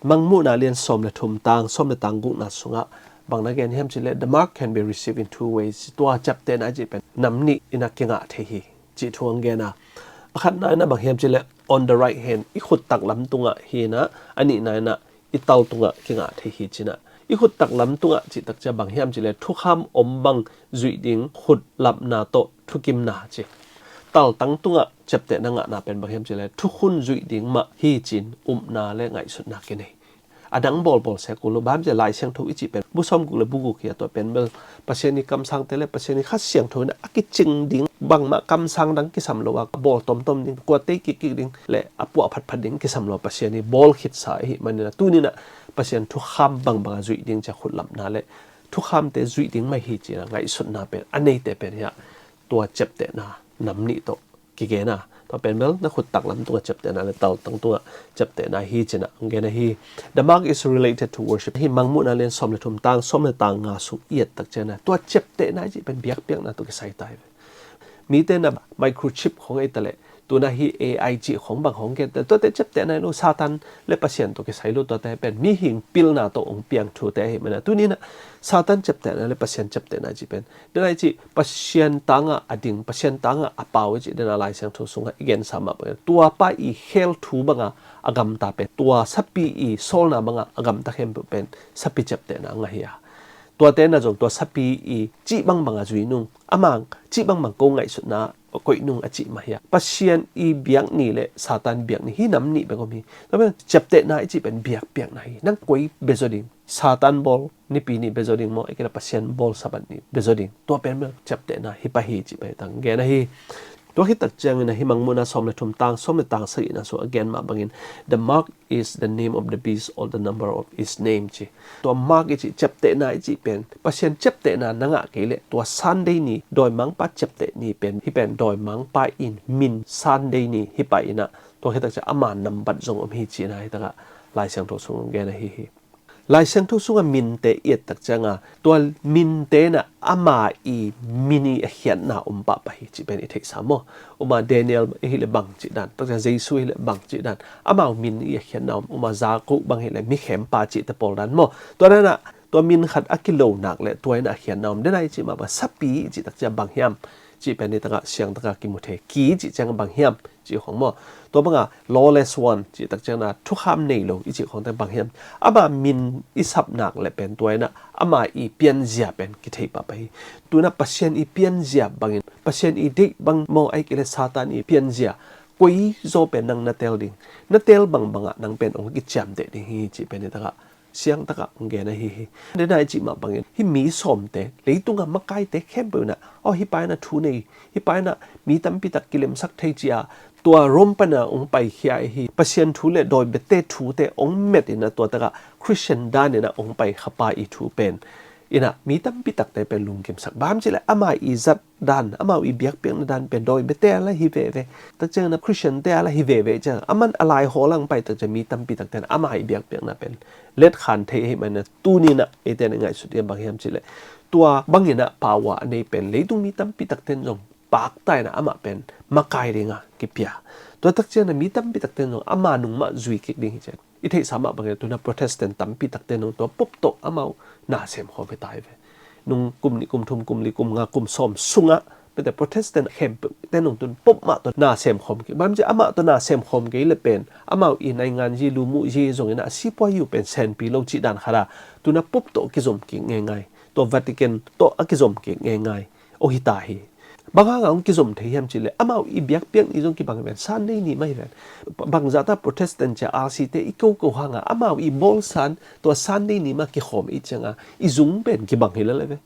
Mangmuhna lian sawm le thum, tang sawm le tang gukna sungah bang na gen hiam cih leh, "The mark can be received in two ways." Tua ciaptehna i cih pen nam nih in ah kingah thei hi cih thu ong gen a, a khatna in ah bang hiam cih leh, "On the right hand," i khut taklam tungah hi-in ah, a nihna in ah i tal tungah kingah thei hi ci-in ah. I khut taklam tungah cih tak ciang bang hiam cih leh, thukham om bang zuih ding khut lapna tawh thukimna ci. Taltang tungah ciaptehna ngahna pen bang hiam cih leh, thukhun zuih ding mah hi ci-in upna le ngaihsutna kinei. A dang bawlbawl se kul lo, bang hiam cih leh Lai Siangtho i cih pen bu sawmguk le bu guk hi a, tua pen bel Pasian i kamsangte le Pasian i Kha Siangtho in a kicing ding, bangmah kamsang dang kisam lo a, bawl tomtom ding, kuate kikkik ding le a puah phatphat ding kisam lo a, Pasian i bawl khitsa ahih manin ah tuni-in ah Pasian thukham bangbang a zuih ding ci-a khut lapna le thukhamte zuih ding mah hi ci-in ah ngaihsutna pen a neite pen hi a, tua ciaptehna nam nih tawh kigen a, tua pen bel na khut taklam tungah ciaptehna le taltang tungah ciaptehna hi ci-in ah ong gen ahi. The mark is related to worship. Hih Mangmuhna lian sawm le thum, tang sawm le tang nga sung i et tak ciangin ah tua ciaptehna i cih pen biakpiakna tawh kisai ta hi ve. Mite in ah microchip khong ei ta leh, tu-in ah hih A I cih khong bang khong gen ta, tuate ciaptehna hi lo, Satan le Pasian tawh kisai lo, tuate pen mihing pilna tawh ong piang thute ahih manin ah tuni-in ah Satan ciaptehna le Pasian ciaptehna i cih pen, dena i cih Pasian tangah a ding, Pasian tangah a pau i cih dena Lai Siangtho sungah i gensa mah bangin, tua pa i khel thu banga a gamta pen tua sapi i sawlna banga a gamta khempeuh pen sapi ciaptehna ngah hi a, tuate in ah zong tua sapi i cih bangbang a zui nung, amah cih bangbang ko ngaihsutna koih nung a cih mah hi a, Pasian i biakni le Satan biakni, hih nam nih bek om hi. Tua pen ciaptehna i cih pen biakpiakna hi. Nang koi bia zaw ding, Satan bawl Nipi ni bia zaw ding maw, ei kei leh Pasian bawl Sabbath ni bia zaw ding. Tua pen bel ciaptehna hi pah hi cih pen tang gen ahi. Tua khit tak ciangin ahi Mangmuhna sawm le thum tang sawm le tang sagihna sung a gen mah bangin, "The mark is the name of the beast or the number of its name," ci. Tua mark i cih, ciaptehna i cih pen, Pasian ciaptehna na ngah kei leh tua Sunday ni, dawimangpa ciapteh ni pen, hih pen dawimangpa in min Sunday ni hi pah in ah, tua khit tak ciang ama nambat zong om hi cihna hih takah Lai Siangtho sung gen ahi hi. Lai Siangtho sungah minte i et tak ciangin tua minte in ah ama i min i a khiatna om pahpah hi cih pen i theihsa maw? Uma Daniel i hih leh bang cih dan, tak ciang Jesu i hih leh bang cih dan, amau min i a khiatna om. Uma Jakob bang hi leh mikhempa cihte pawl dan maw? Tua dan ah tua min khat a kilo nak leh tua in ah a khiatna om. Dena i cih mah bang sapi i cih tak ciang bang hiam cih pen i takah siang takah kimu thei. Ki cih ciang bang hiam cih khong maw? Tua bangah lawless one cih tak ciang a thukham nei lo i cih khongte bang hiam? Ama min i sap nak leh pen tua in ah ama i pianzia pen kithei pahpah hi. Tu in ah Pasian i pianzia bangin, Pasian i deih bang maw, ei kei leh Satan i pianzia, koi zaw pen nang na tel ding, na tel bangbangah nang pen hong kiciamteh ding hi cih pen i takah siang takah hong gen ahi hi. Dena i cih mah bangin hih mi sawmte, leitungah makaite khempeuh in ah, aw, hih pa in ah thu nei, hih pa in ah mi tampi tak kilemsak thei ci-a, tua Rome pan a hong paikhia ahi Pasian thu le dawi biate thute hong met in ah tua takah Khristian dan in ah hong paikha pa i thu pen in ah mi tampi takte pen lungkimsak. Bang hiam cih leh ama i zat dan, amau i biakpiakna dan pen dawi biate a la hi veve, tak ciangin ah Khristiante a la hi veve ciang, aman a laihawl a hong pai tak ciang mi tampi takte in ama i biakpiakna pen letkhan thei ahih manin ah tuni in ah eite in i ngaihsut ding bang hiam cih leh, tua bangin ah power a nei pen leitung mi tampi takte in zong pakta in ah amah pen makai ding a kipia. Tua tak ciangin ah mi tampi takte in zong ama nung mah zui kik ding hi ci-in i theihsa mah bangin tu in ah Protestant tampi takte in zong tua Pope tawh amau na semkhawm hi ta hi ve. Nung kum nih, kum thum, kum li, kum nga, kum sawm sungah, pete Protestant khempeuhte in zong tu in Pope mah tawh na semkhawm kik. Bang hiam cih leh amah tawh na semkhawm kei leh pen amau i naingan yi, lumuh yi zongin ah a sipuayi uh pen senpi lo cih dan khat a, tu in ah Pope tawh kizom kik ngeingai, tua Vatican tawh a kizom kik ngeingai aw hi ta hi. Bang hangah hong kizom thei hiam cih leh amau i biakpiak ni zong kibang hi ven, Sunday ni mah hi ven. Bangzah ta Protestant ci-a R C te i koko hangah amau i bawlsa in tua Sunday ni mah kikhawm i hih ciangin i zung pen kibang hi lel ve.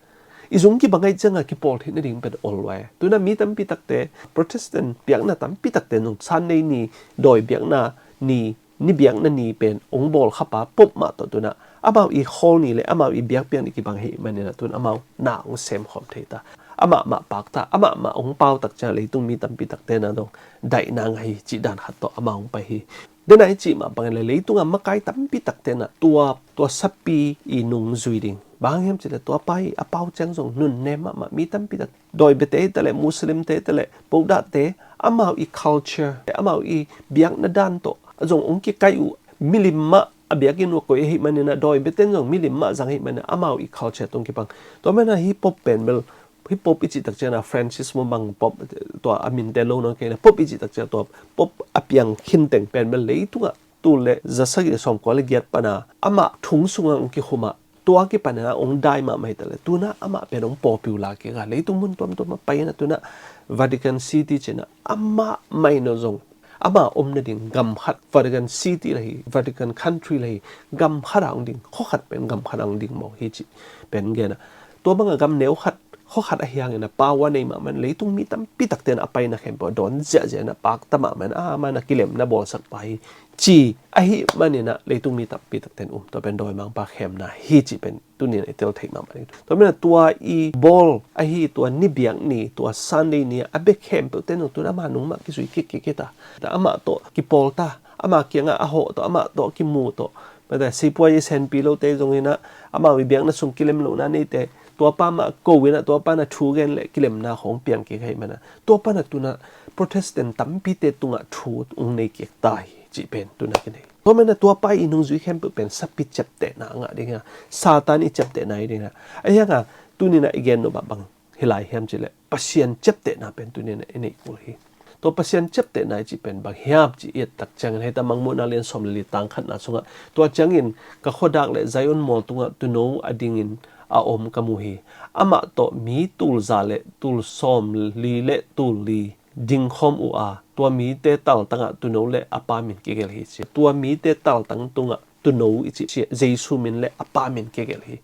I zung kibang ahih ciangin kipawl theih nading pen ol vai. Tu in ah mi tampi takte, Protestant biakna tampi takte in zong Sunday ni, dawi biakna ni, ni biakna ni pen hong bawlkhapa Pope mah tawh tu in ah amau i khawl ni le amau i biakpiak ni kibang ahih manin ah tu in ah amau na hong semkhawm thei ta. Amah mah pakta, amah mah hong pau tak ciang leitung mi tampi takte in ah dong daihna ngah hi cih dan khat tawh amau hong pai hi. Dena i cih mah bangin leh leitung a makai tampi takte in ah tua, tua sapi i nung zui ding. Bang hang hiam cih leh tua pa i a pau ciang zong nunnem mahmah, mi tampi tak, dawi biate hi ta leh, Muslim te hi ta leh, Buddha te, amau i culture, amau i biakna dan tawh zong hong kikaih uh, milim mah a biakinn uh a koih ahih manin ah, dawi biate in zong milim mah zang ahih manin ah amau i culture tawh hong kipang. Tua manin ah hih Pope pen bel, hih Pope i cih tak ciang a Francis maw bang Pope, tua a minte lo nawn kei leh, Pope i cih tak ciang tua Pope a piang khinteng pen bel leitungah tul le za sagih le sawmkua le giat pan a amah thong sungah hong kikhum a, tua kipan in ah hong dai mahmah hi ta leh, tu in ah amah pen hong popular kik a, leitung mun tuamtuam ah pai in ah tu in ah Vatican City ci-in ah amah mah in ah zong, ama om nading gam khat, Vatican City lah hi, Vatican Country lah hi, gam khat ah hong ding, khua khat pen gam khat ah hong ding mawk hi cih pen gen a. Tua bang a gam neu khat, khua khat ahi hangin ah power nei mahmah in, leitung mi tampi takte in ah a paina khempeuh dawn ziahziah in ah pakta mahmah in ah, amah in ah kilemna bawlsak pa hi ci ahih manin ah leitung mi tampi takte in um, tua pen dawimangpa khemna hi cih pen tuni in ah i tel thei mahmah ding. Tua manin ah tua i bawl ahi tua ni biak ni, tua Sunday ni a bek khempeuhte in zong tu in ah ama nung mah kizui kik kik hi ta. Amah tawh kipawl ta, ama kiangah a hawh tawh, amah tawh kimu tawh, mate sipuayi senpi lote zong in ah, amau i biakna sung kilem lohna neite, tuapa mah ko in ah, tuapa in ah thu gen leh kilemna khawng piang kik ahih manin ah, tuapa in ah tu in ah Protestant tampite tungah thu hong nei kik ta hi cih pen tu in ah kinei. Tua manin ah tuapa i nungzui khempeuh pen sapi ciaptehna a ngah ding a, Satan i ciaptehna hi ding a. Ahi hangin tuni in ah i gen nop ah bang hi lai hiam cih leh, Pasian ciaptehna pen tuni in ah i neih kul hi. Tua Pasian ciaptehna i cih pen bang hiam cih i et tak ciangin, hih ta Mangmuhna lian sawm le li tang khatna sungah, tua ciangin ka khuadak le Zion mual tungah tuuno a dingin a om ka mu hi. Amah tawh mi tul za le tul sawm li le tul li dingkhawm uh a, tua mite taltangah tuuno le a pa min kigelh hi ci. Tua mite taltang tungah tuuno i cih Jesu min le a Pa min kigelh hi.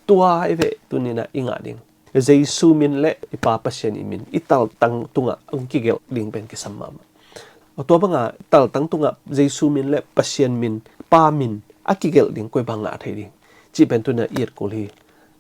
Tua i ve tuninah i ngah ding. Jesu min le i Pa Pasian i min i taltang tungah hong kigelh ding pen kisam mahmah. Tua banga taltang tungah Jesu min le Pasian min, Pa min a kigelh ding koi bang ngah thei ding cih pen tuninah i et kul hi.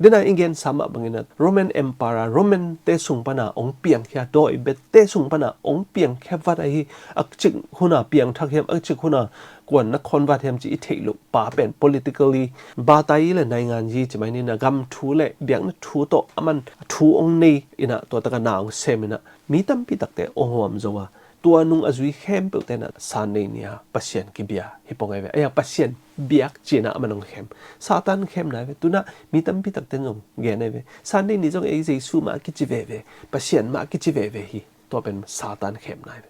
Dena i gensa mah bangin a Roman Emperor, Roman te sung pana hong piangkhia, dawi bete sung pana hong piangkhia vat ahi. A cik huna piangthak hiam, a cik huna kuan na khawn vat hiam ci i theih loh pa pen politically, batai le naingan yi ci mai nina gam thu le biakna thu tawh a man thu hong nei ina tua taka na hong sem ina mi tampi takte hong huam zo a. Tua nung a zui khempeuh tena Sunday ni-a Pasian kibia hi pong ai ve. Aia Pasian biak cina a man hong khem. Satan khem nai ve. Tuna mi tampi takte zong gen ai ve. Sunday ni zong ei Jesu mah kici veve, Pasian mah kici veve hi. Tua pen Satan khem nai ve.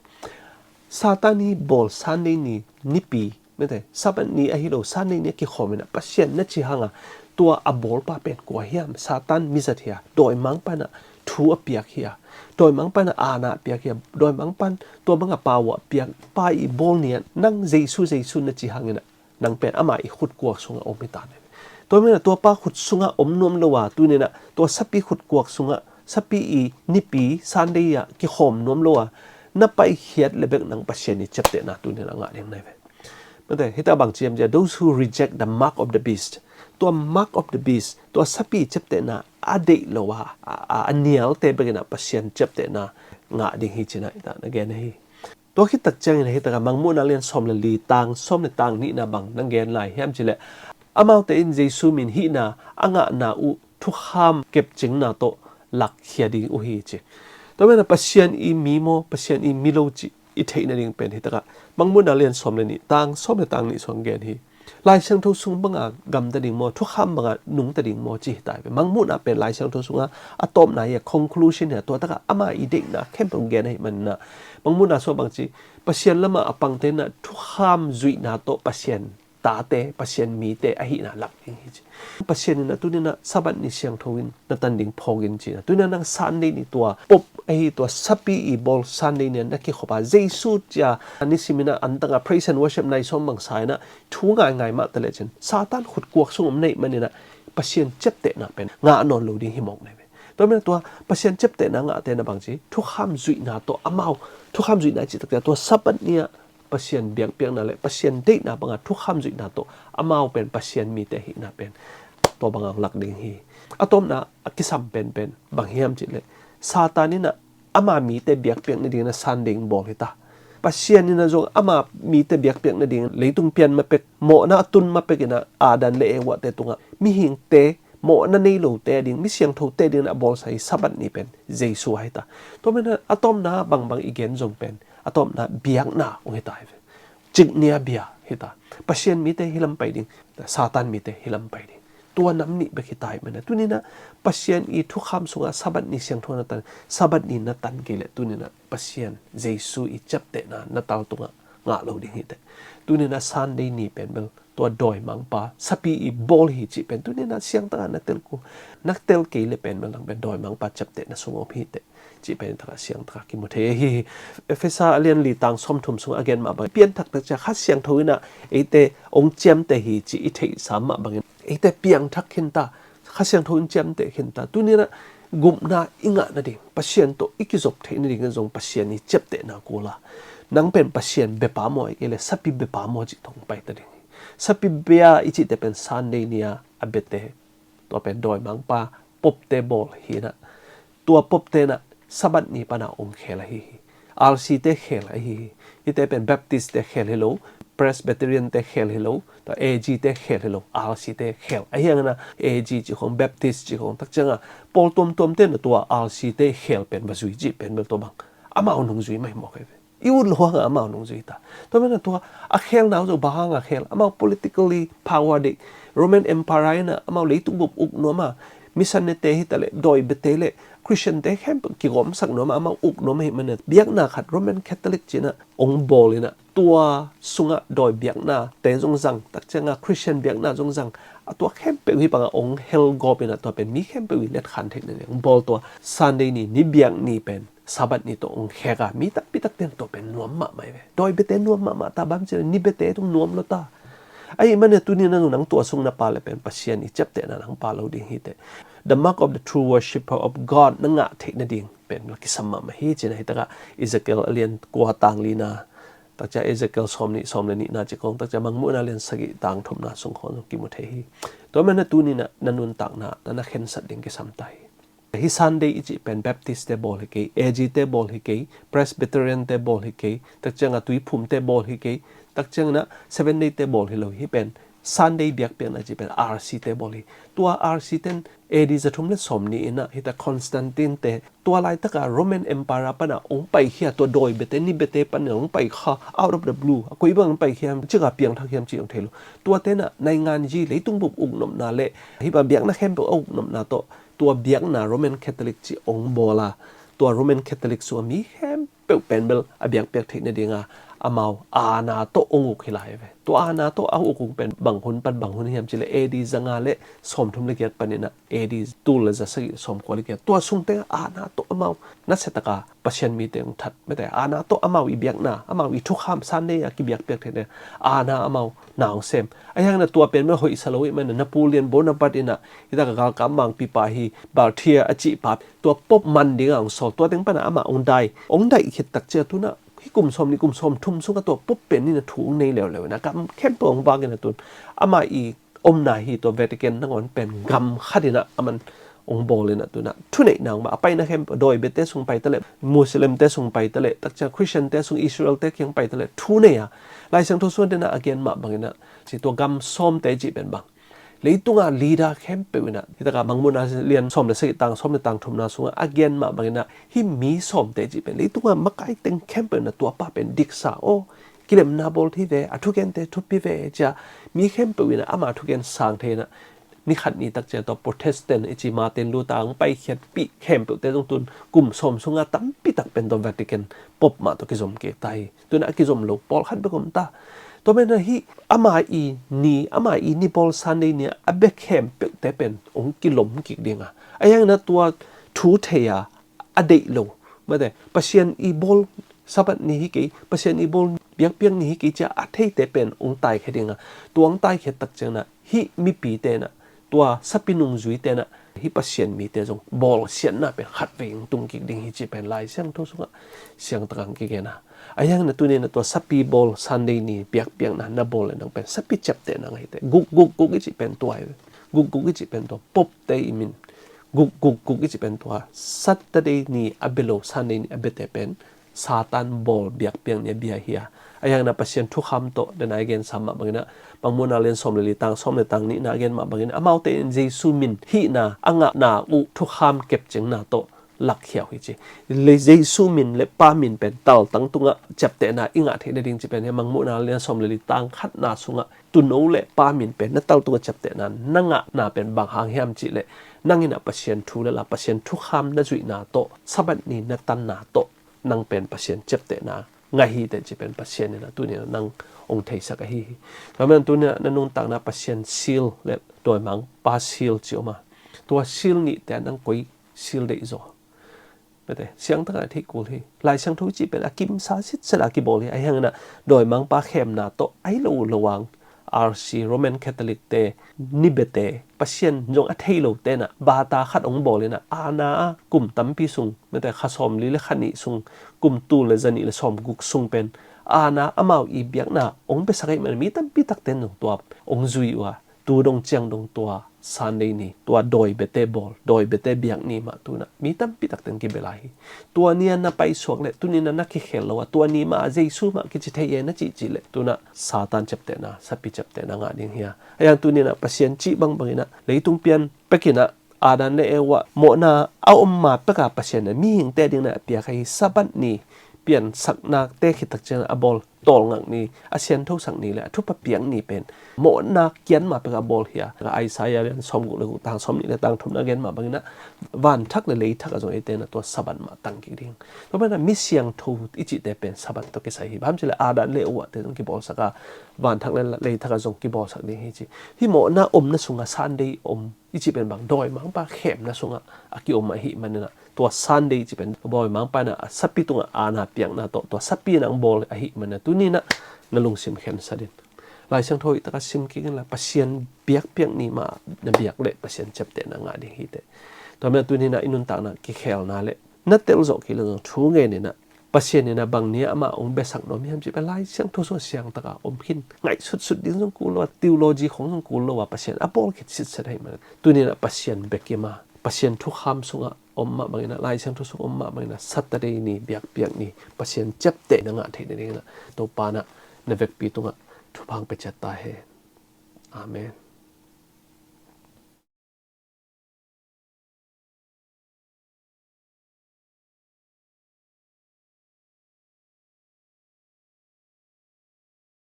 Satan hi bawl Sunday ni nipi mete Sabbath ni ahi lo, Sunday ni a kikhawm ina Pasian na ci hanga tua a bawlpa pen kua hiam? Satan mizat hia? Dawimangpa na thu a piak hia? Dawimangpa na aana a piak hia? Dawimangpan tua banga pau a piak pa i bawl nia nang Jesu Jesu na ci hangina nang pen ama i khutkuak sunga om hi ta ne. Tua mina tua pa khut sunga om nuam lo a tunina tua sapi khutkuak sunga sapi i nipi Sunday a kikhawm nuam lo a na paikhiat le bek nang Pasian i ciaptehna tunina ngah ding nai ve. Mate hita bang ciam cia those who reject the mark of the beast. Tua mark of the beast tua sapi ciaptehna a deih lo a a nialte bekina Pasian ciaptehna ngah ding hi cina hita na gen hi. Tua khit tak ciangin hei taka Mangmuhna lian sawm le li tang sawm le tang nihna bang nang gen lai hiam cileh amaute in Jesu min hihna a ngahna uh thukham kepcingna tawh lakkhia ding uh hi ci. Tua mena Pasian i mi maw Pasian i mi lo ci i theih nading pen hei taka Mangmuhna lian sawm le nih tang sawm le tang nih suang gen hi. Lai Siangtho sung banga gamta ding maw, thukham banga nungta ding maw ci hi tai ve. Mangmuhna pen Lai Siangtho sunga a tawpna hi a conclusion hi a tua taka ama i deihna khempeuh gen ahi manina Mangmuhna sua bang ci Pasian lama a pangte na thukham zuihna tawh Pasian tate, Pasian mite ahihna lak ding hi ci. Pasian ina tunina Sabbath ni siangtho in na tan ding phawk in cina. Tunina nang Sunday ni tua pop ahi tua sapi i bawl Sunday ni na kikhop a Jesu cia nisimina antanga praise and worship nai sawm bang sa ina thu ngai ngai mah tale cin Satan khutkuak sung om nei manina Pasian ciaptehna pen ngah nawn lo ding hi mawk nei ve. Tua mina tua Pasian ciaptehna ngahte na bang ci thukham zuihna tawh amau thukham zuihna ci takte tua Sabbath ni a Pasian biakpiakna le Pasian deihna banga thukham zuihna tawh amau pen Pasian mite hihna pen tua banga lak ding hi. A tawpna a kisam penpen bang hiam cileh Satan ina ama mite biakpiak nading na Sunday bawl hita. Pasian ina zong ama mite biakpiak nading leitung pian mapek mawhna a tun mapek ina Adam le Eva te tunga mihingte mawhna nei lote ding mi siangthote ding na a bawlsa hi Sabbath ni pen Jesu a hita. Tua mena a tawpna bangbang i gen zong pen a tawpna biakna ong hita hi ve. Ciknia bia hita. Pasian mite hilam pai ding, Satan mite hilam pai ding. Tua nam nih bek hita hi mena. Tunina Pasian i thukham sunga Sabbath ni siangtho na tan, Sabbath ni na tan kei le tunina Pasian Jesu i ciaptehna na tal tunga ngah lo ding hite. Tunina Sunday ni pen bel tua dawimangpa sapi i bawl hi cih pen tunina siangtaka na tel ku na tel kei le pen bel nang pen dawimangpa ciaptehna sung om hite. Cih pen taka siangtaka kimu thei ahi hi. Efesa a lian li tang sawmthum sung a gen mah bang pianthak tak cia kha siangtho ina eite ong ciamte hi cih i theihsa mah bangin eite piangthak khinta kha siangtho in ciamte khinta tunina gupna i ngah nading Pasian tawh i kizop theih nading zong Pasian i ciaptehna kula nang pen Pasian bepa maw i kei le sapi bepa maw cih tong paita ding hi. Sapi bia i cihte pen Sunday ni a a bete tua pen dawimangpa popte bawl hina. Tua popte na Sabbath ni pana ong khel ahi hi. R C te khel ahi hi. Hite pen Baptist te khel hi lo, Presbyterian te khel hi lo, tua A G te khel hi lo, R C te khel ahi hangina A G ci khong Baptist ci khong tak cianga pawl tuamtuam te na tua R C te khel pen va zui ci pen bel tua bang amau nung zui mai mawk ahi ve. I ut lo hanga amau nung zui ta. Tua mena tua a khel nau zo ba hanga khel amau politically power dei Roman Empire ina amau leitung bup uk nuama mission nete hita le dawi bete le Christian te khempeuh kigawmsak nuama amau uk nuama hi mena biakna khat Roman Catholic cina ong bawl ina tua sunga dawi biakna te zong zang tak cianga Christian biakna zong zang a tua khempeuh hi panga ong hel gawp ina tua pen mi khempeuh i let khan theih na ong bawl tua Sunday ni ni biak ni pen Sabbath ni tawh ong khek a mi takpi takte tua pen nuam mahmah hi ve. Dawi bete nuam mahmah ta bam ci ni bete tung nuam lo ta. Ahih manin tuni na nung nang tua sung na pha le pen Pasian i ciaptehna nang pha lo ding hi teh. The mark of the true worshipper of God na ngah theih nading pen la kisam mahmah hi ci-in ah hi takah Ezekiel a lian kua tang lina, takcia Ezekiel sawm nih sawm le nihna ci khong, takcia Mangmuhna lian sagih tang thumna sung khong kimu thei hi. Tua manin tuni na na nuntakna na na khensat ding kisam ta hi. Hih Sunday i cih pen Baptist te bawl hi kei, A G te bawl hi kei, Presbyterian te bawl hi kei, takciang a Tuiphum te bawl hi kei, takciang na Seven Day te bawl hi lo, hih pen Sunday biakpiakna cih pen R C te bawl hi. Tua R C ten A D za thum le sawm nih in ah hi ta Constantine te, tua laitaka Roman Empire pana ong paikhia, tua dawi bete ni bete pana ong paikha, out of the blue, a koi bang ong paikhia, cika piangthak hiam cih ong thei lo. Tua tena naingan ji leitung bup uknopna le hih pa biakna khempeuh a uknopna tawh tua biakna Roman Catholic cih ong bawl a, tua Roman Catholic sung a mi khempeuh pen bel a biakpiak theih nadinga amau aana tawh ong uk hi lai ve. Tua aana tawh a uk uk pen bang hun pan bang hun hiam cih le A D za nga le sawm thum le giat panin ah A D tul le za sagih sawm kua le giat, tua sung tengah aana tawh amau nasia taka Pasian mite ong that, mete, aana tawh amau i biakna, amau i thukham Sunday a kibiakpiak theihna aana amau na ong sem. Ahih hangin ah tua pen mah hoihsa lo ih manin ah Napoleon Bonaparte in ah hi taka galkap mangpipa hi Berthier a cihpa tua Pope man dinga ong sawl, tua teng pana amah ong dai, ong daih khit takcia tuna hih kum sawm nih kum sawm thum sungah tua Pope pen in ah thu ong nei leuleu in ah gam khempeuh ong vak in ah tun amah i omna hi tua Vatican nangawn pen gam khat in ah aman ong bawl in ah tuna thuneihna ong mah a paina khempeuh dawi bete sung pai taleh, Muslim te sung pai taleh, takcia Christian te sung, Israel te kiang pai taleh thunei a. Lai Siangtho sung tena a gen mah bangin ah ci tua gam sawmte cih pen bang leitunga leader khempeuh in ah hi taka Mangmuhna lian sawm le sagih tang sawm le tang thumna sungah a gen mah bangin ah hih mi sawmte cih pen leitunga makai teng khempeuh in ah tua pa pen diksa aw, kilemna bawl thei ve, a thugente thupi ve cia mi khempeuh in ah ama thugen sang thei in ah ni khat ni takcia tua Protestant i ci Martin Luther ong paikhiatpih khempeuhte zong tun kum sawm sunga tampi tak pen tua Vatican Pope mah tawh kizom kik ta hi. Tuna a kizom lo pawlkhat bek om ta. Tua manin ah hih ama i ni, ama i ni bawl Sunday ni a bia khempeuhte pen ong kilom kik dinga. Ahih hangin ah tua thu thei a a deih lo, mate, Pasian i bawl Sabbath ni hi kei, Pasian i bawl biakpiak ni hi kei cia a theite pen ong taikhia dinga. Tua ong taikhia takciangin ah hih mipite in ah, tua sapi nungzuite in ah hih Pasian mite zong bawlsiatna pen khatvei ong tung kik ding hi cih pen Lai Siangtho sungah siangtak ang kigen a. Ahih hangin ah tuni in ah tua sapi bawl Sunday ni biakpiakna na bawl le nang pen sapi ciaptehna ngah hi teh. Guk guk guk i cih pen tua hi. Guk guk i cih pen tua Pope te i min. Guk guk guk i cih pen tua Saturday ni a bia lo, Sunday ni a biate pen Satan bawl biakpiak ni a bia hi a. Ahih hangin ah Pasian thukham tawh, den a i gensa mah bangin ah Mangmuhna lian sawm le li tang sawm le tang nihna a gen mah bangin ah amaute in Jesu min hihna a ngahna uh thukham kepcingna tawh lakkhia uh hi ci. Le Jesu min le Pa min pen taltang tungah ciaptehna i ngah theih nading cih pen hi a, Mangmuhna lian sawm le li tang khatna sungah tuuno le Pa min pen na taltungah ciaptehna na ngahna pen bang hang hiam cih leh nang in ah Pasian thu le la, Pasian thukham na zuihna tawh, Sabbath ni na tanna tawh nang pen Pasian ciaptehna ngah hi teh cih pen Pasian in ah tuni in ah nang ong theisak ahi hi. Tua manin tuni in ah na nuntakna Pasian seal le dawimangpa seal ci om a. Tua seal nihte ah nang koi seal deih zaw? Mate, siangtak a theih kul hi. Lai Siangtho i cih pen a kimsa sitset a kibawl hi. Ahih hangin ah dawimangpa khemna tawh ahi lo lo ang R C, Roman Catholic te, ni biate, Pasian zong a thei lote in ah bata khat ong bawl in ah aana a kum tampi sung, mate, kha sawmli le kha nih sung, kum tul le za nih le sawmguk sung pen aana amau i biakna ong piasak ahih manin mi tampi takte in zong tua ong zui uh a. Tu dong ciang dong tua Sunday ni, tua dawi biate bawl, dawi biate biak ni mah tu in ah mi tampi takte in kibia lai hi. Tua ni a na paisuak le tuni in ah na kikhel lo a, tua ni mah a Jesu mah kici thei e na cihcih le tu in ah Satan ciaptehna, sapi ciaptehna ngah ding hi a. Ahih hang tuni in ah Pasian cih bangbang in ah leitung pian pek in ah Adam le Eva mawhna a om ma pek a Pasian in ah mihingte ading in ah a piak ahi Sabbath ni piansaknate khit takciang a bawl tawlngak ni, a sianthosak ni le a thupha piak ni pen mawhna kian ma pek a bawl hi a. Isaiah lian sawmguk le guk tang sawmnih le tang thumna gen mah bangin ah vanthak le leithak ah zong eite in ah tua Sabbath mah tang kik ding. Tua manin ah mi siangtho i cihte pen Sabbath tawh kisai hi. Bang hang hiam cih leh Adam le Eva te zong kibawlsak a, vanthak le leithak ah zong kibawlsak ding hi ci. Hih mawhna omna sungah Sunday om i cih pen bang dawimangpa khemna sungah a kiom ahih manin ah tua Sunday i cih pen dawimangpa in ah a sapi tungah aana piakna tawh tua sapi in ah ong bawl ahih manin ah tuni in ah na lungsim khensat in. Lai Siangtho hoih taka sim kik inla, Pasian biakpiak ni mah na biak leh Pasian ciaptehna ngah ding hi teh. Tua manin tuni-in ah i nuntakna kikhelna leh na tel zawh kei leh zong thu ngen in ah, Pasian in ah bang ni-a amah hong biasak nuam hiam cih pen Lai Siangtho sungah siang taka om khin. Ngaihsutsut ding zong kul lo a, theology khong zong kul lo a, Pasian a bawl khit sitset ahih manin tuni-in ah Pasian bek i ma, Pasian thukham sungah om mah bangin ah, Lai Siangtho sungah om mah bangin ah, Saturday ni, biakpiak ni, Pasian ciaptehna ngah theih nadingin ah Topa in ah na vekpi tungah thupha hong pia ciat ta hen. Amen.